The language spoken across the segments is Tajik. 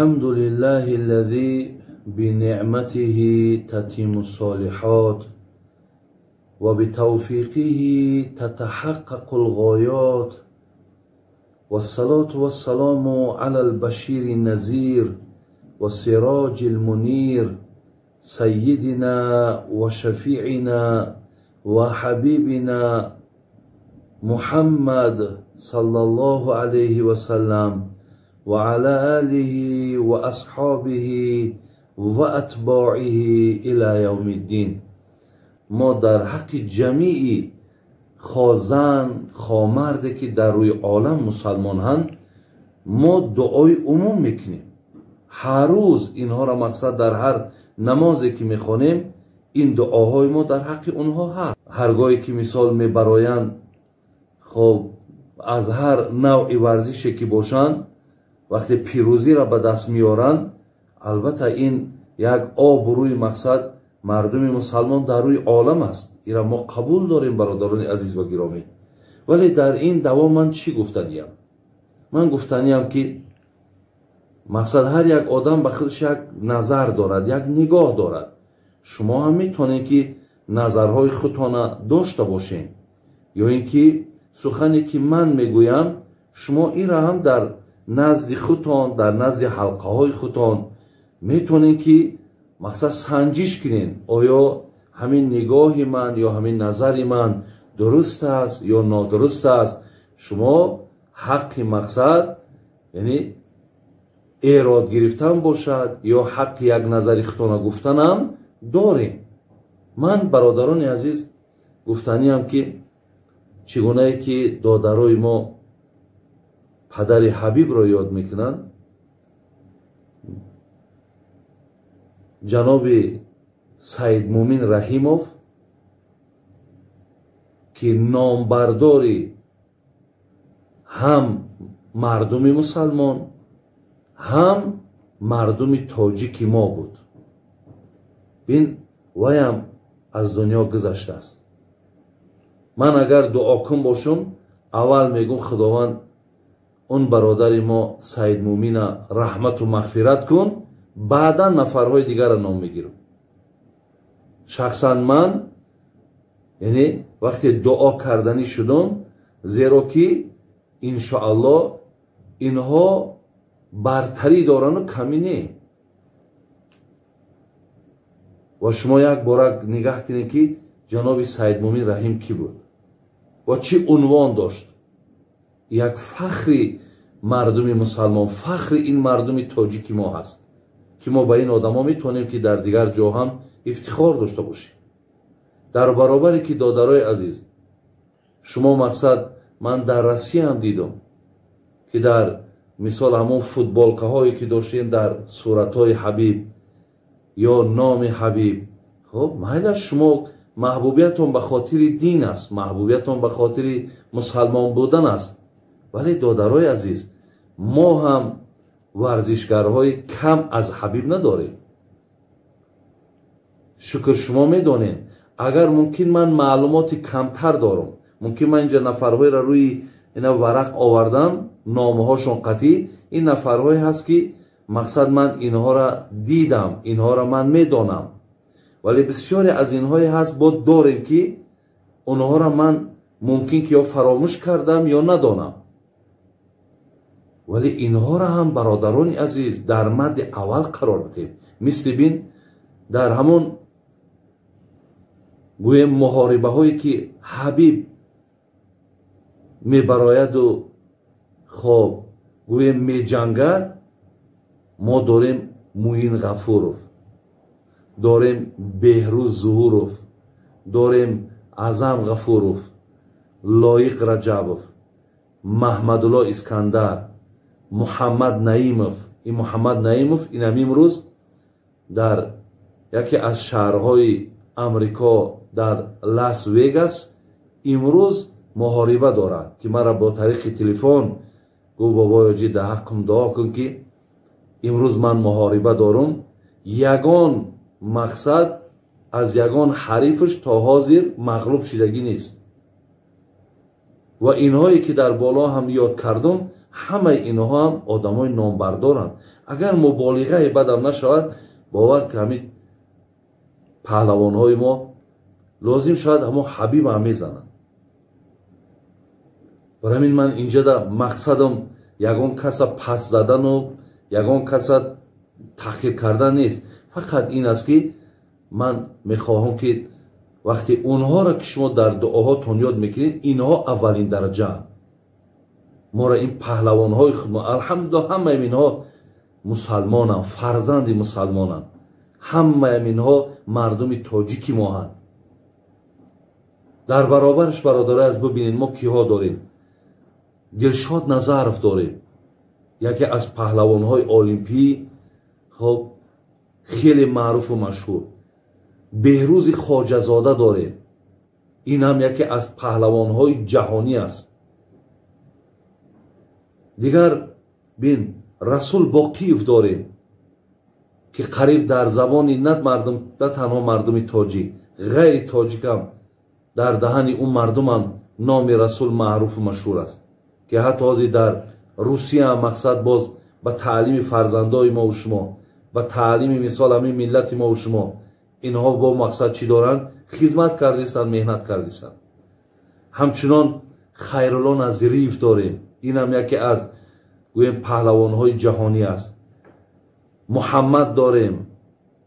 الحمد لله الذي بنعمته تتم الصالحات وبتوفيقه تتحقق الغايات والصلاة والسلام على البشير النذير والسراج المنير سيدنا وشفيعنا وحبيبنا محمد صلى الله عليه وسلم وعلى آله وأصحابه وأتباعه إلى يوم الدين. ما در حق جمیع خازن خامرده که در روی عالم مسلمان هن ما دعای عموم میکنیم. هر روز اینها را مقصد در هر نمازی که میخوانیم این دعاهای ما در حق اونها هست. هرگاهی که مثال میبرایند، خب از هر نوع ورزشی که باشند وقتی پیروزی را به دست میارند، البته این یک آب روی مقصد مردم مسلمان در روی عالم است. این را ما قبول داریم برادران عزیز و گرامی. ولی در این دوام من چی گفتنیم؟ من گفتنیم که مقصد هر یک آدم به خودش یک نظر دارد، یک نگاه دارد. شما هم میتونید که نظرهای خودتان داشته باشین، یا اینکه سخنی که من میگویم شما این را هم در نزد خودتان، در نزد حلقه های خودتان میتونید که مقصد سنجش کنین، آیا همین نگاه من یا همین نظر من درست است یا نادرست است. شما حق مقصد یعنی ایراد گرفتن باشد یا حق یک نظر خودتان گفتنم داریم. من برادران عزیز گفتنیم که چگونه که دادرای ما پدر حبیب را یاد میکنند، جناب سید مومین رحیموف که نامبرداری هم مردم مسلمان هم مردم تاجیک ما بود، بین ویم از دنیا گذشته است. من اگر دعا کن باشم اول میگم خداوند اون برادر ما سید مومین رحمت و مغفرت کن، بعدا نفرهای دیگر را نام میگیرم. شخصا من یعنی وقتی دعا کردنی شدم، زیرا که انشاءالله اینها برتری دارن و کمی نه. و شما یک بار نگاه کنید که جناب سید مومین رحیم کی بود و چه عنوان داشت. یک فخری مردم مسلمان، فخر این مردم تاجیک ما هست که ما به این آدم ها میتونیم که در دیگر جا هم افتخار داشته باشیم. در برابر که دادرای عزیز شما مقصد من در روسیه هم دیدم که در مثال همون فوتبالکه هایی که داشتیم در صورت های حبیب یا نام حبیب، خب مایل شما محبوبیتون به خاطر دین است، محبوبیتون به خاطر مسلمان بودن است. ولی دادرای عزیز ما هم ورزشگرهای کم از حبیب نداریم. شکر شما میدونین. اگر ممکن من معلومات کمتر دارم، ممکن من اینجا نفرهای را روی اینا ورق آوردم، نامهاشون قطعی این نفرهای هست که مقصد من اینها را دیدم، اینها را من میدانم. ولی بسیاری از اینهای هست با داریم که اونها را من ممکن که یا فراموش کردم یا ندانم. ولی اینها را هم برادران عزیز در مد اول قرار بدیم. مثل بین در همون گویم محاربه هایی که حبیب میبراید و خب گویم میجنگد، ما داریم موین غفوروف، داریم بهروز ظهوروف، داریم اعظم غفوروف، لایق رجبوف، محمدالله اسکندر، محمد نعیموف. این محمد نعیموف این هم امروز در یکی از شهرهای امریکا در لاس وگاس امروز محاربه دارد که مرا با طریق تلفن گفت بابای جی در حقم دعا کن که امروز من محاربه دارم. یگان مقصد از یگان حریفش تا حاضر مغلوب شدگی نیست. و اینهایی که در بالا هم یاد کردم Ҳамаи инҳо ҳам одамои номбардоранд. Агар муболиғаи бадам нашавад, бовар ки ҳамин паҳлавонҳои мо лозим шавад, ҳамон Ҳабиб ҳам мезананд. Барои ҳамин ман инҷода мақсадам ягон каса пас задану ягон каса таҳқир кардан нест. Фақат ин аст, ки ман мехоҳам, ки вақте онҳоро ки шумо дар дуоҳотон ёд мекунед, инҳо аввалин дараҷаанд. Моро ин паҳлавонҳои худ, алҳамдулиллоҳ, ҳамаи инҳо мусалмонанд, фарзанди мусалмонанд, ҳамаи инҳо мардуми тоҷики моҳанд. Дар баробараш, бародарои аз, бибинед, мо киҳо дорем. Дилшод Назаров дорем, яке аз паҳлавонҳои олимпӣ, хоб, хеле маъруфу машҳур. Беҳрӯзи Хоҷазода дорем, ин ҳам яке аз паҳлавонҳои ҷаҳонӣ аст. Дигар бин, Расул Боқиев дорем, ки қариб дар забони на мардум, на танҳо мардуми тоҷик, ғайри тоҷикам дар даҳани ӯ мардумам номи Расул маъруфу машҳур аст, ки ҳатто ҳозир дар Русия мақсад боз ба таълими фарзандои мову шумо, ба таълими мисол ҳамин миллати мову шумо инҳо бо мақсад чӣ доранд? Хизмат кардистанд, меҳнат кардистанд. Ҳамчунон Хайрулло Назириев дорем, инам яке аз гӯем паҳлавонҳои ҷаҳонӣ аст. Муҳаммад дорем,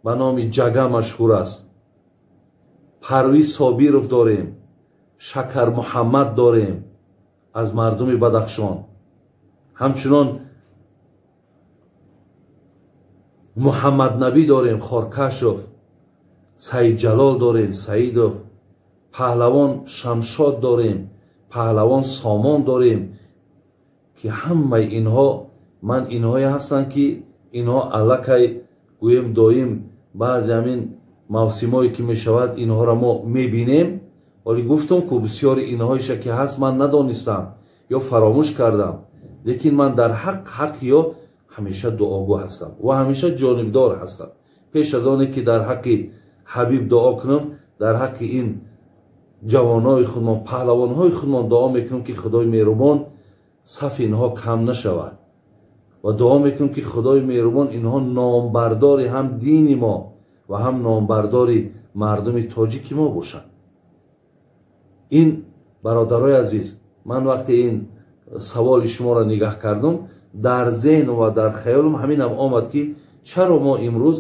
ба номи Ҷага машҳур аст. Парвиз Собиров дорем, Шакар Муҳаммад дорем аз мардуми Бадахшон. Ҳамчунон Муҳаммаднабӣ дорем, Хоркашов, Саидҷалол дорем, Саидов, паҳлавон Шамшод дорем, паҳлавон Сомон дорем, ки ҳамаи инҳо ман инҳое ҳастанд, ки инҳо аллакай гӯем доим баъзе ҳамин мавсимое ки мешавад, инҳоро мо мебинем. Вале гуфтам, ку бисёри инҳоиша ки ҳаст, ман надонистам ё фаромӯш кардам, лекин ман дар ҳаққи ё ҳамеша дуогӯ ҳастам ва ҳамеша ҷонибдор ҳастам. Пеш аз оне ки дар ҳаққи Ҳабиб дуо кунам, дар ҳаққи ин ҷавонои худмон, паҳлавонҳои худмон дуо мекунам, ки Худои меҳрубон сафи инҳо кам нашавад, ва дуо мекунам, ки Худои меҳрубон инҳо номбардори ҳам дини мо ва ҳам номбардори мардуми тоҷики мо бошанд. Ин бародарои азиз, ман вақте ин саволи шуморо нигаҳ кардам, дар зеҳн ва дар хаёлам ҳаминам омад, ки чаро мо имрӯз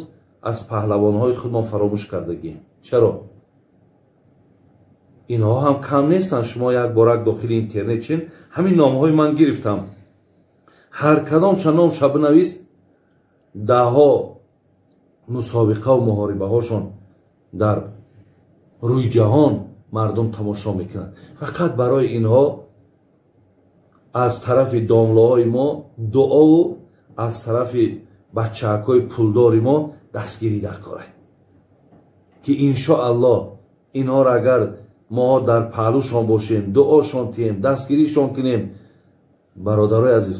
аз паҳлавонҳои худмон фаромӯш кардагием? Чаро инҳо ҳам кам нестанд? Шумо як борак дохили интернет чин, ҳамин номҳои ман гирифтам, ҳар кадомша номша бинавис, даҳҳо мусобиқаву муҳорибаҳошон дар рӯи ҷаҳон мардум тамошо мекунанд. Фақат барои инҳо аз тарафи домлаҳои мо дуову аз тарафи бачаакҳои пулдори мо дастгирӣ дар корай, ки иншоаллоҳ инҳоро агар мо дар паҳлӯшон бошем, дуошон тиҳем, дастгиришон кунем. Бародарои азиз,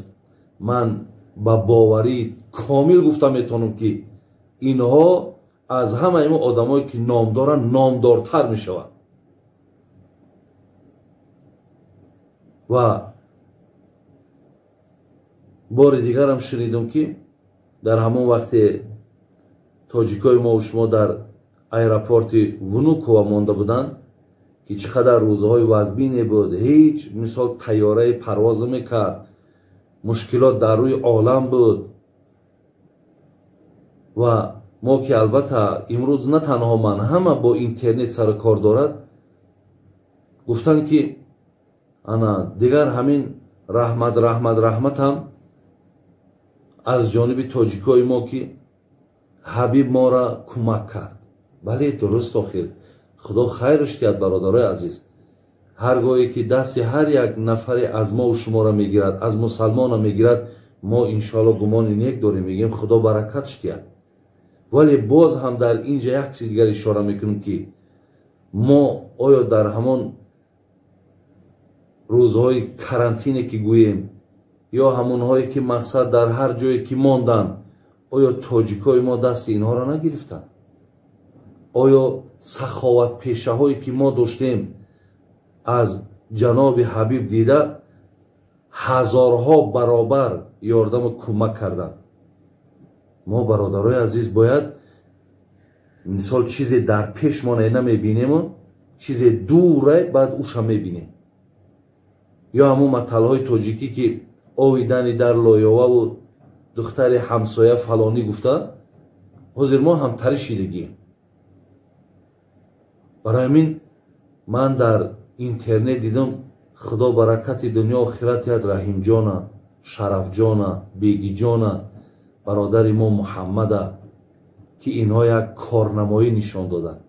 ман ба боварии комил гуфта метавонам, ки инҳо аз ҳамаи мо одамое ки ном доранд, номдортар мешаванд. Ва бори дигарам шунидам, ки дар ҳамон вақте тоҷикои мо шумо дар аэропорти Внукова монда буданд, ки чӣ қадар рӯзҳои вазбине буд, ҳеҷ мисол тайёраи парвоз намекард, мушкилот дар рӯи олам буд. Ва мо ки албатта имрӯз на танҳо ман, ҳама бо интернет сару кор дорад, гуфтанд, ки ана дигар ҳамин раҳмат, раҳмат, раҳматам аз ҷониби тоҷикои мо, ки Ҳабиб моро кӯмак кард. Бале, дуруст, охир Худо хайрш диҳад. Бародарои азиз, ҳар гоҳе ки дасти ҳар як нафаре аз мову шуморо мегирад, аз мусалмона мегирад, мо иншоалло гумони нек дорем, мегӯем Худо баракатш диҳад. Вале боз ҳам дар ин ҷа як чиз дигар ишора мекунем, ки мо оё дар ҳамон рӯзҳои карантине ки гӯем, ё ҳамонҳое ки мақсад дар ҳар ҷое ки монданд, оё тоҷикои мо дасти инҳоро нагирифтанд? Оё саховатпешаҳое ки мо доштем аз ҷаноби Ҳабиб дида, Ҳазорҳо баробар ёрдаму кӯмак карданд. Мо, бародарои азиз, бояд мисол чизе дар пешмон намебинему, чизе дуре, баъд уша мебинем. Ё ҳамун маталҳои тоҷикӣ, ки ови дани дар лоёваву духтари ҳамсоя фалонӣ гуфта, ҳозир мо ҳамтарӣ шидагием. Барои ҳамин ман дар интернет дидам, Худо баракати дунё охират диҳад Раҳимҷона, Шарафҷона, Бегиҷона, бародари мо Муҳаммада, ки инҳо як корнамоӣ нишон доданд.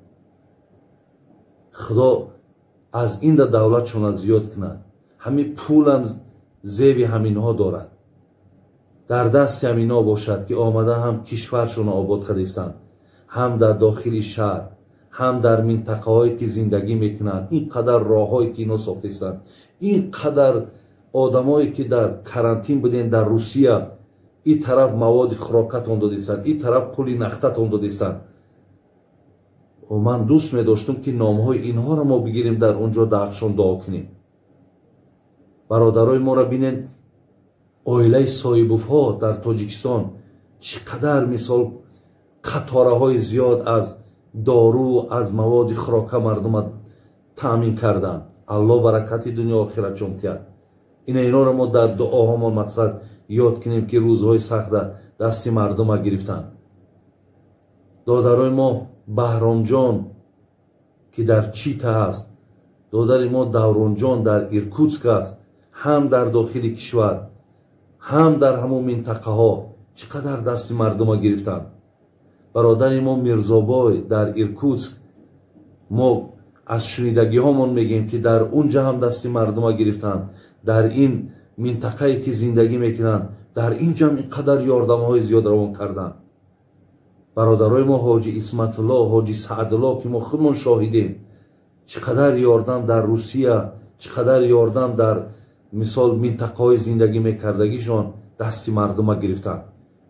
Худо аз инда давлатшона зиёд кунад. Ҳамин пулам зеби ҳаминҳо дорад, дар дасти ҳаминҳо бошад, ки омада ҳам кишваршона обод кардистанд, ҳам дар дохили шаҳр, ҳам дар минтақаҳое ки зиндагӣ мекунанд. Ин қадар роҳҳое ки инҳо сохтистанд, ин қадар одамое ки дар карантин будем дар Русия, ин тараф маводи хӯрокатон додистанд, ин тараф пули нахтатон додистанд. Ман дӯст медоштам, ки номҳои инҳоро мо бигирем, дар он ҷо дар дуо кунем. Бародарои моро бинен, оилаи Соҳибовҳо дар Тоҷикистон чӣ қадар мисол қатораҳои зиёд аз дору, аз маводи хӯрока мардума таъмин карданд. Алло баракати дунё охиратшон тиҳад. Ина инҳоро мо дар дуоҳомон мақсад ёд кунем, ки рӯзҳои сахта дасти мардума гирифтанд. Додарои мо Баҳромҷон, ки дар Чита ҳаст, додари мо Давронҷон дар Иркутск аст, ҳам дар дохили кишвар, ҳам дар ҳамон минтақаҳо чӣ қадар дасти мардума гирифтанд. Бародари мо Мирзобой дар Иркутск, мо аз шунидагиҳомон мегӯем, ки дар он ҷа ҳам дасти мардума гирифтанд. Дар ин минтақае ки зиндагӣ мекунанд, дар ин ҷам ин қадар ёрдамҳои зиёд равон карданд. Бародарои мо ҳоҷи Исматулло, ҳоҷи Саъдулло, ки мо худмон шоҳидем, чӣ қадар ёрдам дар Русия, чӣ қадар ёрдам дар мисол минтақаҳои зиндагӣ мекардагишон дасти мардума гирифтанд.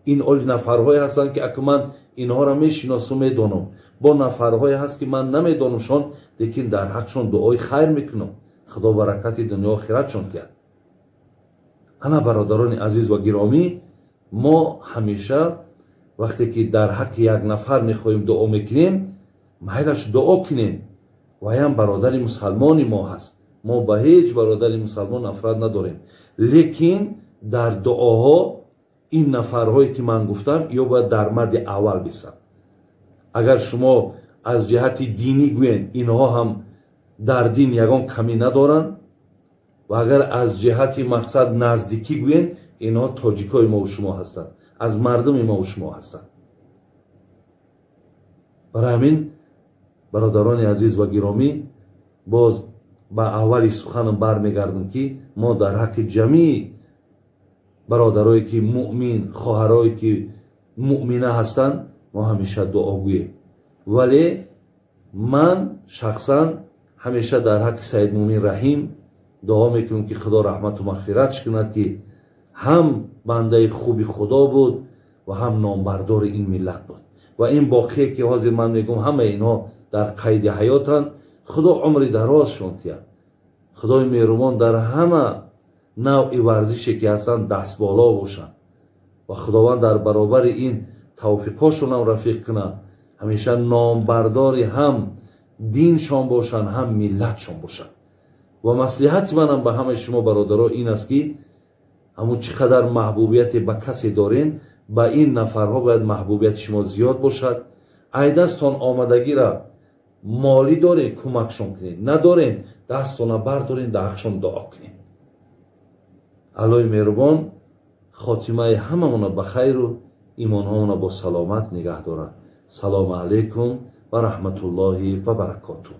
Ин оли нафарҳое ҳастанд, ки аку ман инҳоро мешиносу медонам. Бо нафарҳое ҳаст, ки ман намедонамшон, лекин дар ҳақшон дуои хайр мекунам. Худо баракати дунё охиратшон диҳад. Ана, бародарони азиз ва гиромӣ, мо ҳамеша вақте ки дар ҳаққи як нафар мехоҳем дуо мекунем, майлаш дуо кунем, ваям бародари мусалмони мо ҳаст. Мо ба ҳеҷ бародари мусалмон нафрат надорем, лекин дар дуоҳо ин нафарҳое ки ман гуфтам, ё бояд дар мадди аввал бисанд. Агар шумо аз ҷиҳати динӣ гӯен, инҳо ҳам дар дин ягон камӣ надоранд, ва агар аз ҷиҳати мақсад наздикӣ гӯен, инҳо тоҷикои мову шумо ҳастанд, аз мардуми мову шумо ҳастанд. Барои ҳамин, бародарони азиз ва гиромӣ, боз ба аввали суханам бармегардам, ки мо дар ҳаққи ҷамии бародарое ки муъмин, хоҳарое ки муъмина ҳастанд, мо ҳамеша дуо гӯем. Вале ман шахсан ҳамеша дар ҳаққи Саидмӯмин Раҳим дуо мекунам, ки Худо раҳмату мағфиратш кунад, ки ҳам бандаи хуби Худо буд ва ҳам номбардори ин миллат буд. Ва ин боқие ки ҳозир ман мегӯм, ҳамаи инҳо дар қайди ҳаётанд. Худо умри дарозшон тиҳад. Худои меҳрубон дар ҳама навъи варзише ки ҳастанд дастболо бошанд ва Худованд дар баробари ин тавфиқҳошонам рафиқ кунад, ҳамеша номбардори ҳам диншон бошанд, ҳам миллатшон бошанд. Ва маслиҳати манам ба ҳамаи шумо бародаро ин аст, ки ҳамун чӣ қадар маҳбубияте ба касе дорен, ба ин нафарҳо бояд маҳбубияти шумо зиёд бошад. Ай дастон омадагира молӣ дорен, кӯмакшон кунед, надорен, дастона бардорен, дар ҳақшон дуо кунед. Аллоҳи меҳрубон хотимаи ҳамамона ба хайру имонҳомона бо саломат нигаҳ дорад. Салому алайкум ва раҳматуллоҳи ва баракотуҳ.